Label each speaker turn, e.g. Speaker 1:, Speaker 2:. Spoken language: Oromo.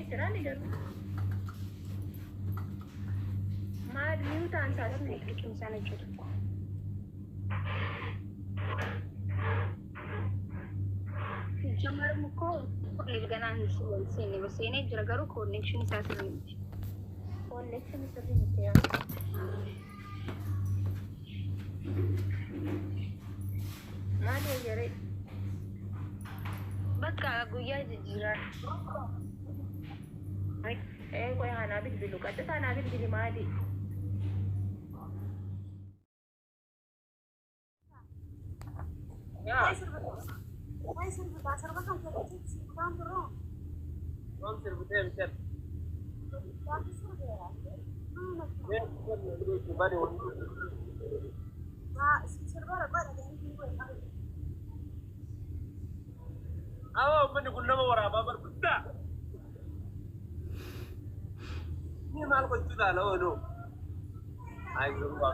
Speaker 1: jira ni garuu. Maal mute aan
Speaker 2: Garuu networkiin isaan hojjetu. ሲጀመርም እኮ ገና seenee jira garuu connection isaa sirrii miti.
Speaker 1: Connection sirrii miti yaa. Maal wayyaree?
Speaker 2: Bakka guyyaa jijjiiraa.
Speaker 1: Ee qoy haa bilbilu qaxxisaa naa bilbili maali?
Speaker 3: Yaa.
Speaker 4: Sirba kan jedhu sirbaan biroo.
Speaker 3: Yoom sirbitee miti?
Speaker 4: Gaaffii sirbeera.
Speaker 3: Bade.
Speaker 4: Sirbara godha jedhanii godha.
Speaker 3: Awa uummanni kun nama waraabaa bar guddaa. Ni maal gochuu laala ooluu? Ay, garuu.